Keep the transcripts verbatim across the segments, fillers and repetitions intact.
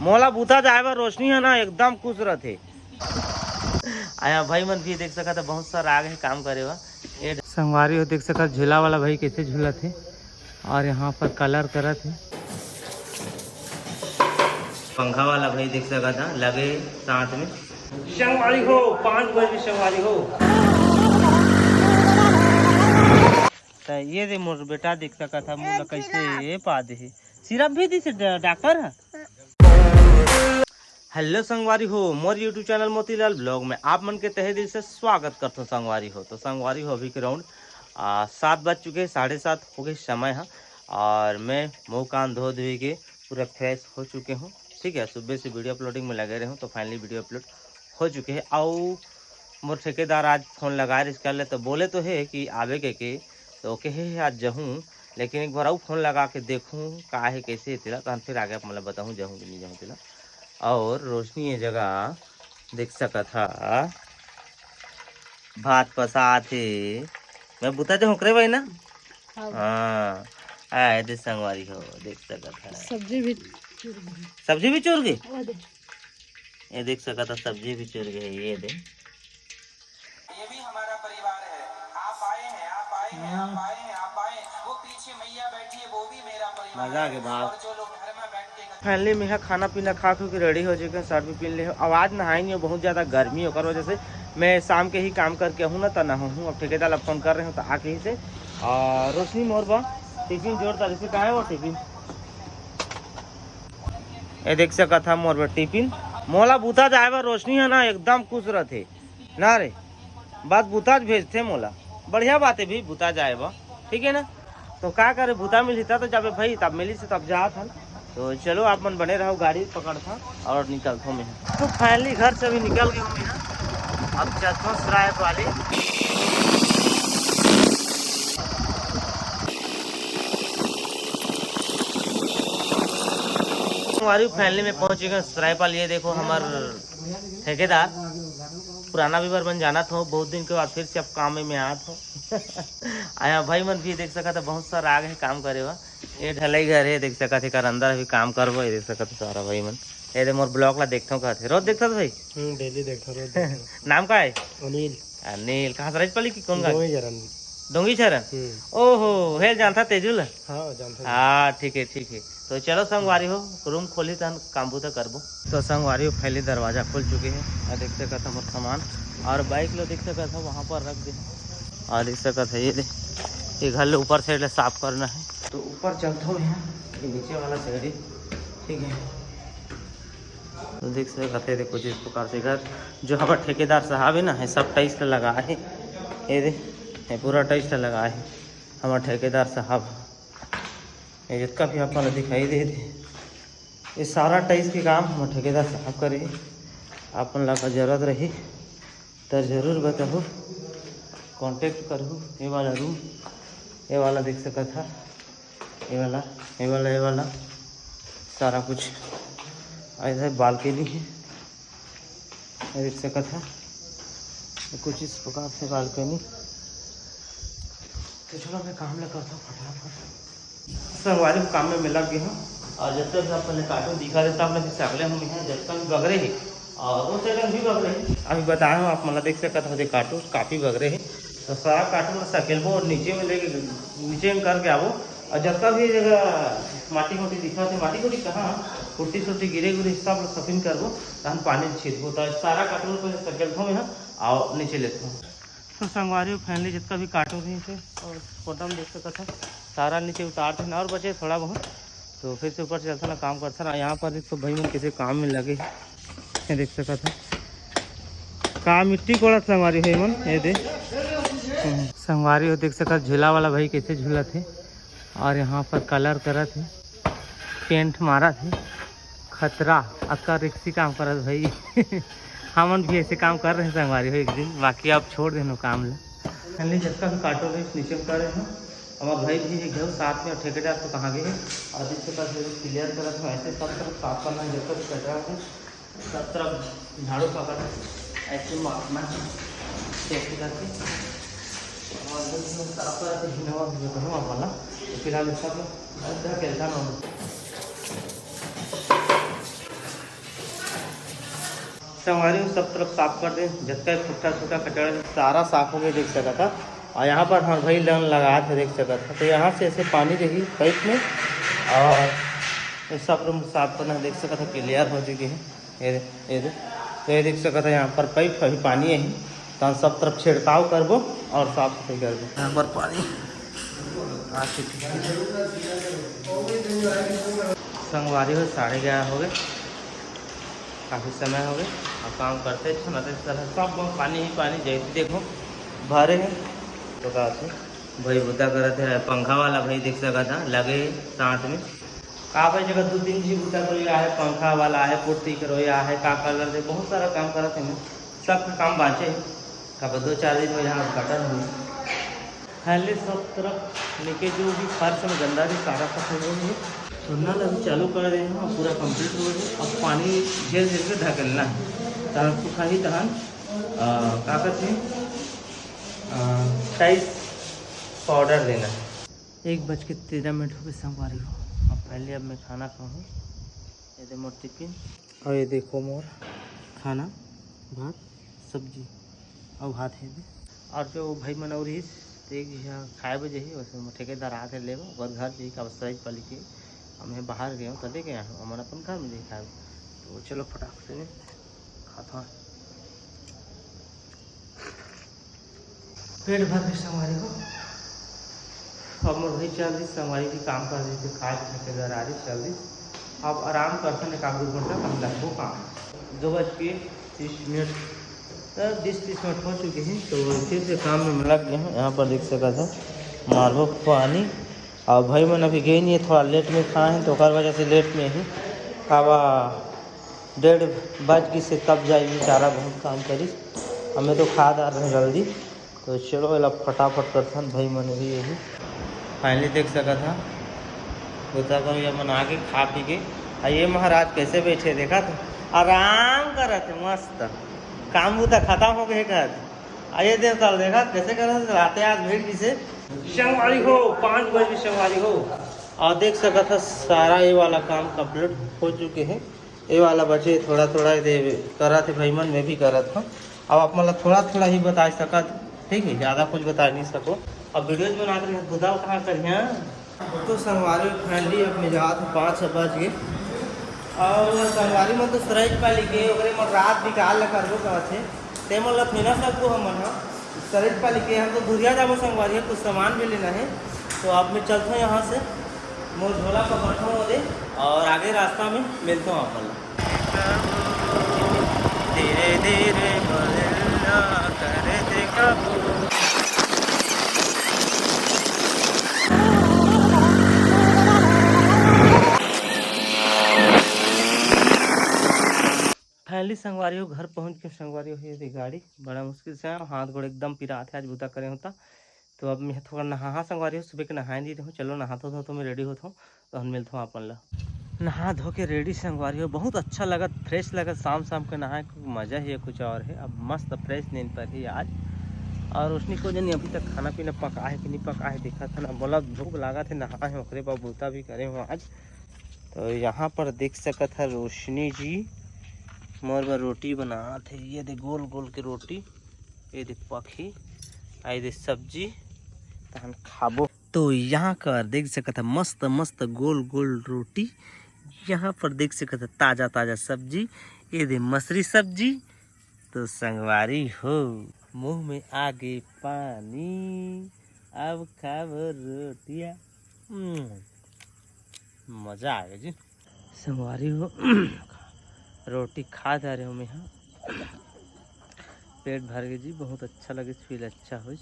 मोला बुता जाए बर रोशनी ह ना एकदम खुश रथे। आया भाई मन भी देख सकत हे, बहुत सारा आगे हे काम करे बर। ए संगवारी हो देख सकत, झूला वाला भाई कैसे झूलत हे और यहाँ पर कलर करत हे। पंखा वाला भाई देख सकत हे लगे साथ में। संगवारी हो, पाँच बजे संगवारी हो। त ये दे मोर बेटा देख सकत हे, मोला कैसे ये पा दे हे। सिरप भी दिस डा-, डॉक्टर ह। हेलो संगवारी हो, मोर YouTube चैनल मोतीलाल ब्लॉग में आप मन के तहे दिल से स्वागत करथों संगवारी हो। तो संगवारी हो, अभी के राउंड आ, सात बज चुके हैं, साढ़े सात हो गए समय है। और मैं मुँह कान धो धोई के पूरा फ्रेश हो चुके हूँ। ठीक है, सुबह से वीडियो अपलोडिंग में लगे रहे हूँ, तो फाइनली वीडियो अपलोड हो चुके हैं। अउ मोर ठेकेदार आज फोन लगाए रिहिस, कर ले तो बोले तो हे कि आवे के, के तो ओके हे आज जहूँ, लेकिन एक बार अउ फोन लगा के देखूँ का हे कैसे हे तेला, तहन फिर आगे आप मतलब बताऊँ जहूँ कि नहीं जहूँ तेला। और रोशनी ये जगह देख सकत हा, भात पसात हे। मैं बुता दे होकरे भाई ना। हाँ। हाँ, आए दे संगवारी हो, देख सकत हा। सब्जी भी चुर गई। सब्जी भी चुर गई? वो दे। ये देख सकत हा, सब्जी भी चुर गई, ये दे। ये भी हमारा परिवार है। आप आए हैं, आप आए हैं, आप आए हैं, आप आए हैं। वो पीछे मैया बैठी है, वो भी मेरा परिवार मजा आ गया है। बाप। और जो लोग घर में बैठ के फाइनली मैं खाना पीना खा खू के रेडी हो चुके हूँ, शर्ट भी पहन ले हूँ। अब आज नहाए नहीं हूँ, बहुत ज़्यादा गर्मी ओकर वजह से। मैं शाम के ही काम करके हूँ ना, तो नहाहूँ। अब ठेकेदार ला फोन कर रहे हूँ, तो आके ही से। और रोशनी मोर बा टिफिन जोरदार, इसे कहाँ है वो टिफिन? ये देख सकत हा मोर बा टिफिन। मोला बुता जाए बर रोशनी है ना, एकदम खुश रहते ना रे, बस बुता भेजते मोला। बढ़िया बात है भी, बुता जाए बा, ठीक है ना। तो का करे, बुता मिलता तो जाबे भाई, तब मिली से तब जात हन। तो चलो, आप मन बने रहो, गाड़ी पकड़ता और निकलता हूँ मैं। तो फाइनली घर से भी निकल गया हूँ मैं। अब चलता हूँ सराय वाली। हमारी फाइनली में पहुंच गए सरायपाल। ये देखो हमार ठेकेदार, पुराना भी बर मन जानत हो, बहुत दिन के बाद फिर से अब काम में आत हो। आया भाई मन भी देख सकत है, बहुत सारा आगे है काम करे बा। ये ढलाई घर है, देख सकत है, एकर अंदर भी काम करबो। ये देख सकत है सारा भाई मन। ये दे मोर ब्लॉग ला देखथो कहत है, रोज देखथो भाई? हम्म, डेली देखथो, रोज देखथो। नाम का है? अनिल। अनिल, कहाँ से राजपाली की कौन गाँव? डोंगी चरण। डोंगी चरण? हम्म। ओहो, हेल जानता तेजू ला? हाँ, जानता हूँ। हाँ, ठीक है, ठीक है। तो चलो संगवारी हो, रूम खोली तहन काम बूता करबो। तो संगवारी हो, फाइनली दरवाजा खुल चुके हैं। आ देख सकत हो मोर सामान और बाइक लो देख सकत हो वहाँ पर रख दे। और देख सकत हो ये दे, ये घर ले ऊपर साइड ले साफ करना है। तो ऊपर चलता हूँ यहाँ, ये नीचे वाला सीढ़ी, ठीक है। तो देख सकत हो, देखो जिस प्रकार से घर जो हमारा ठेकेदार साहब है ना, ये सब टाइल्स लगा है। ये दे, ये पूरा टाइल्स लगा है हमारा ठेकेदार साहब। ये जितना भी आप मन ला दिखाई दे दे, ये सारा टाइल्स के काम हम ठेकेदार साहब करे। आप मन ला का जरूरत रही त जरूर बताहू, कॉन्टेक्ट करहू। ये वाला रूम, ये वाला देख सकत हा, ये वाला, ये वाला, ये वाला सारा कुछ ऐसा बालकनी है। ये देख सकत हा, ये कुछ इस प्रकार से बालकनी। तो चलो, मैं काम ला करता हूँ फटाफट। संगवारी हो, काम में मैं लग गया हूँ। और जब तक आप पहले कार्टून दिखा देता, आप लोग सकले हम यहाँ जब तक बगरे ही और वो साइड भी बगरे ही। अभी बताया हूँ आप, मतलब देख सकत हो, कार्टून काफ़ी बगरे ही। तो सारा कार्टून में सकेलबो और नीचे में लेके, नीचे में करके आबो। और जब तक भी जगह माटी मोटी दिखा थे, माटी मोटी कहाँ, फुट्टी सुट्टी गिरे गुरे, सब सफिन करबो, तहन पानी छिड़कबो। तो सारा कार्टून को सकेलथो मैं, आओ नीचे लेथो। तो संगवारी हो, फाइनली जितना भी कार्टून रही थे और फोटो में देख सकत है, सारा नीचे उतार थे ना, और बचे थोड़ा बहुत। तो फिर से ऊपर चलता ना, काम करता ना। यहाँ पर एक तो भाई मन किसी काम में लगे हैं, ये देख सकत है, काम मिट्टी कोड़त संगवारी भाई मन, ये दे। हम्म। संगवारी हो देख सकत, झूला वाला भाई कैसे झूलत है और यहाँ पर कलर करत है, पेंट मारत है। खतरा, अक्का रिक्सी काम करत भाई। हमन भी ऐसे काम कर रहे हैं संगवारी हो एक दिन, बाकी अब छोड़ देनो काम ला। फाइनली जितना भी कार्टून है नीचे में कर रहे हैं। हमार भाई भी है घर साथ में, और ठेकेदार तो कहाँ गए हैं। और इसके पास क्लियर करत हूँ, ऐसे सब तरफ साफ करना है, जब तक कचरा है सब तरफ झाड़ू पकड़ ऐसे मारना है, ऐसे करके। और जब मैं साफ करके हिलवा भी बताऊँ आप वाला, तो फिलहाल सब अद्धा कैसा ना हो। संगवारी हो, सब तरफ साफ कर दे, जतका भी फुट्टा छुट्टा कचरा हे, सारा साफ हो गया, देख सकत हा। और यहाँ पर हमर भाई लन लगात हे, देख सकत हा। तो यहाँ से ऐसे पानी जाही पाइप में, और ये सब रूम साफ करना, देख सकत हा, क्लियर हो चुके हैं। ये दे, ये दे, तो ये देख सकत हा, यहाँ पर पाइप अभी पानी है, तो हम सब तरफ छिड़काव करबो और साफ सफाई करबो। यहाँ पर पानी आ चुके हैं। संगवारी हो, साढ़े ग्यारह हो गए। काफ़ी समय हो गए, अब काम करते अच्छा ना, तो साला सब पानी ही पानी, जैसे देखो भरे हैं। तो का थे, भाई बुता करत हे, पंखा वाला भाई देख सकत हा, लगे हे साथ में। का भाई जगह दो तीन जी बुता करो, या है पंखा वाला है, पुट्टी करो, या है का कलर दे, बहुत सारा काम करत हे ना, सबके काम बाँचे हे। का दो चार दिन में यहाँ उद्घाटन होही। फैले सब तरफ नीचे जो भी फर्श में गंदा भी सारा खत्म हो गया। चुनना ला भी चालू कर दे हैं, पूरा कंप्लीट हो गया। अब पानी झेल झेल के ढकेलना है, तहन सुखाही, तहन, अ, का कहते हैं, अ, टाइल्स पाउडर देना है। एक बज के तेरह मिनट हो गए संगवारी हो। अब पहले अब मैं खाना खाहूँ। ये दे मोर टिफिन, और ये देखो मोर खाना, भात, सब्जी, और भात है दे। और जो भाई मन और इस, तो एक जगह खाए बर जाही, वैसे में ठेकेदार आके लेबो, ओकर घर जाही, का सरायपाली के। अब मैं बाहर गए हूँ, तो दे गए हूँ, हमन अपन घर में जाही खाए। तो चलो फटाक से में खाता हूँ। पेट भर के संगवारी हो। अब मोर भाई चल दिस, संगवारी भी काम कर दिस, खाए पी के घर आ दिस, चल दिस। अब आराम करथन एक आध दो घंटा, तब लगबो काम। दो बज के तीस मिनट, तो बीस तीस मिनट हो चुके हैं, तो फिर से काम में लग गए हैं। यहाँ पर देख सकत हा, मारबो पानी। और भाई मन अभी गए नहीं है, थोड़ा लेट में खाए हैं, तो ओकर वजह से लेट में ही। अब डेढ़ बज गई से, तब जाई बेचारा, बहुत काम करिस। हमें तो खा डार रहे जल्दी। तो चलो, एला फटाफट करथन, भाई मन भी यही। फाइनली देख सकत हा, बुता करो, ये मन आके खा पी के। आ ये महाराज कैसे बैठे, देखा था, आराम करत हे, मस्त। काम बुता खत्म हो गए कहत। आ ये देख साल, देखा कैसे करत हे, राते आज भीड़ किसे। संगवारी हो, पाँच बजे संगवारी हो। और देख सकत हा, सारा ये वाला काम कंप्लीट हो चुके हैं। ये वाला बचे थोड़ा थोड़ा, ये करत हे भाई मन, मैं भी करत हूँ। अब आप मन ला थोड़ा थोड़ा ही बता सकत, ठीक है, ज़्यादा कुछ बता नहीं सको। अब वीडियोज बनात रहे, बुता कहाँ करिया। तो संगवारी फाइनली अब मैं जात हूँ, पाँच बज गए। और संगवारी मन तो सरायपाली के, ओकरे मन रात बिकाल ला करबो कहत हे, ते मन ला थोड़ी ना सकबो हमन हा। सरायपाली के हम तो धुरिया जाबो संगवारी, कुछ सामान भी लेना है। तो अब मैं चलता हूँ यहाँ से, मोर झोला पकड़ता हूँ ओदे, और आगे रास्ता में मिलता हूँ आप मन ला। धीरे धीरे बोलना कर दे काबू। फाइनली संगवारी हो, घर पहुँच के संगवारी हो, ये दे गाड़ी, बड़ा मुश्किल से आया, हाथ गोड़ एकदम पिरात हे, आज बुता करे होता। तो अब मैं थोड़ा नहा, हाँ संगवारी हो, सुबह के नहाए नहीं रहूँ। चलो नहात हो तो मैं रेडी होत हूँ, तो हम मिलत हूँ अपन ला। नहा धो के रेडी संगवारी हो, बहुत अच्छा लगत, फ्रेश लगत। शाम शाम के नहाए के मजा ही कुछ और है। अब मस्त फ्रेश नींद पर ही आज। और उसने को जनी अभी तक खाना पीना पका है कि नहीं पका है, देखा था ना, बोला भूख लागा थे, नहा है ओकरे बाद बुता भी करे हूँ आज। तो यहाँ पर देख सकत है रोशनी जी मोर बर रोटी बनात हे। ये दे गोल गोल के रोटी, ये दे पकही, आ ये दे सब्जी, तहन खाबो। तो यहाँ कर देख सकत है मस्त मस्त गोल गोल रोटी। यहाँ पर देख सकत है ताजा ताजा सब्जी, ये दे मसरी सब्जी। तो संगवारी हो, मुंह में आगे पानी, अब खाबो रोटिया। हम्म, मजा आ गया जी। संगवारी हो, रोटी खा जा रहे हो मैं, हाँ, पेट भर गए जी, बहुत अच्छा लगे, फील अच्छा होइस।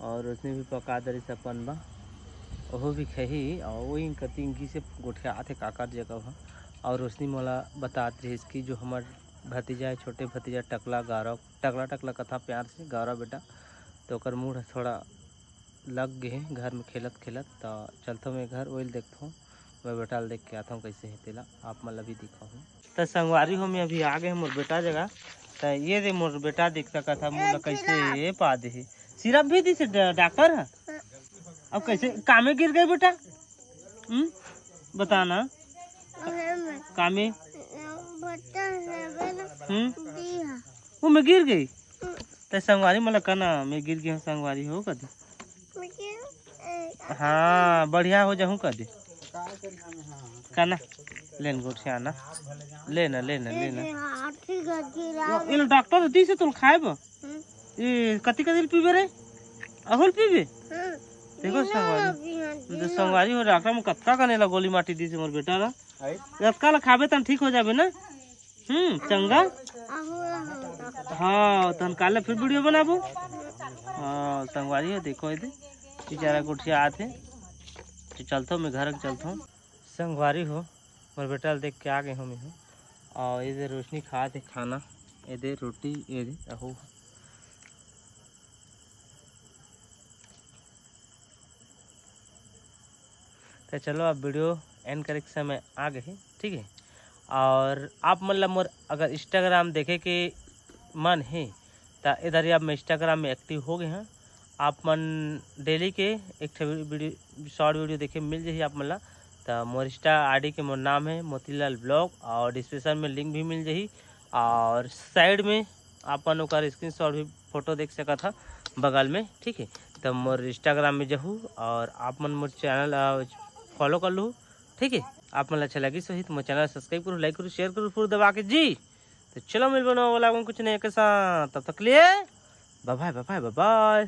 और उसने भी पका दरिस अपन बा, ओहो भी खही। और वही कतिंगी से गोठियात हे काकर जगह हा। और उसने मोला बतात रहिस कि जो हमर भतीजा है, छोटे भतीजा टकला गौरव, टकला टकला कथा प्यार से, गौरव बेटा, तो ओकर मूड ह थोड़ा लग गे हे घर में खेलत खेलत। त चलथों मैं घर, ओइल देखथों, मैं बेटा ल देख के आथों कैसे हे तेला, आप मन ल भी दिखाहूँ। त संगवारी हो, मैं अभी आ गए मोर बेटा जगह। त ये दे मोर बेटा देख सकत हा, मोला कैसे ये पा दे हे, सिरप भी दिस डा-, डॉक्टर ह। अब कैसे कामे गिर गए बेटा? हम्म, बताना कामे। हम्म। वो मैं गिर गई। ते संगवारी मोला कना, मैं गिर गई हूँ संगवारी हो कदे। हाँ, बढ़िया हो जाहूँ कदे। कना, लेन गोठियाना, लेना, लेना, लेना। ये डॉक्टर दी से तुम खाए बा। ये कति कति पीबे रे? अहुल पीबे? देखो संगवारी, तो संगवारी हो डॉक्टर में कतका कने ला गोली माटी दी से मोर बेटा ला। अतका ला खाबे तन ठीक हो जाबे ना। हम्म, चंगा। हाँ, तहन काले फिर वीडियो बनाबो। हाँ, संगवारी हो, देखो एदे, बेचारा गोठिया आथे। तो चलथो, मैं घर चलथो। संगवारी हो, मोर बेटा ल देख के आ गए हो मैं हूँ। और एदे रोशनी खात हे खाना, एदे रोटी, एदे अहो। तो चलो, अब वीडियो एंड करे के समय आ गए हे, ठीक है। और आप मन ला मोर अगर इंस्टाग्राम देखे के मन हे, तो इधर ही अब मैं इंस्टाग्राम में एक्टिव हो गए हैं। आप मन डेली के एक ठे वीडियो, शॉर्ट वीडियो देखे मिल जाही आप मन ला। तो मोर इंस्टा आईडी के मोर नाम है मोतीलाल ब्लॉग, और डिस्क्रिप्शन में लिंक भी मिल जाही, और साइड में आप मन ओकर स्क्रीनशॉट भी, फोटो देख सकत हा बगल में, ठीक है। तो मोर इंस्टाग्राम में जहू और आप मन मोर चैनल फॉलो कर लू, ठीक है। आप मन ला अच्छा लगिस होही तो मोर चैनल सब्सक्राइब करू, लाइक करू, शेयर करू, फुर दबा के जी। तो चलो मिलबो नवा वाला कुछ नया के साथ, तब तक के लिए बाय बाय, बाय बाय, बाय बाय।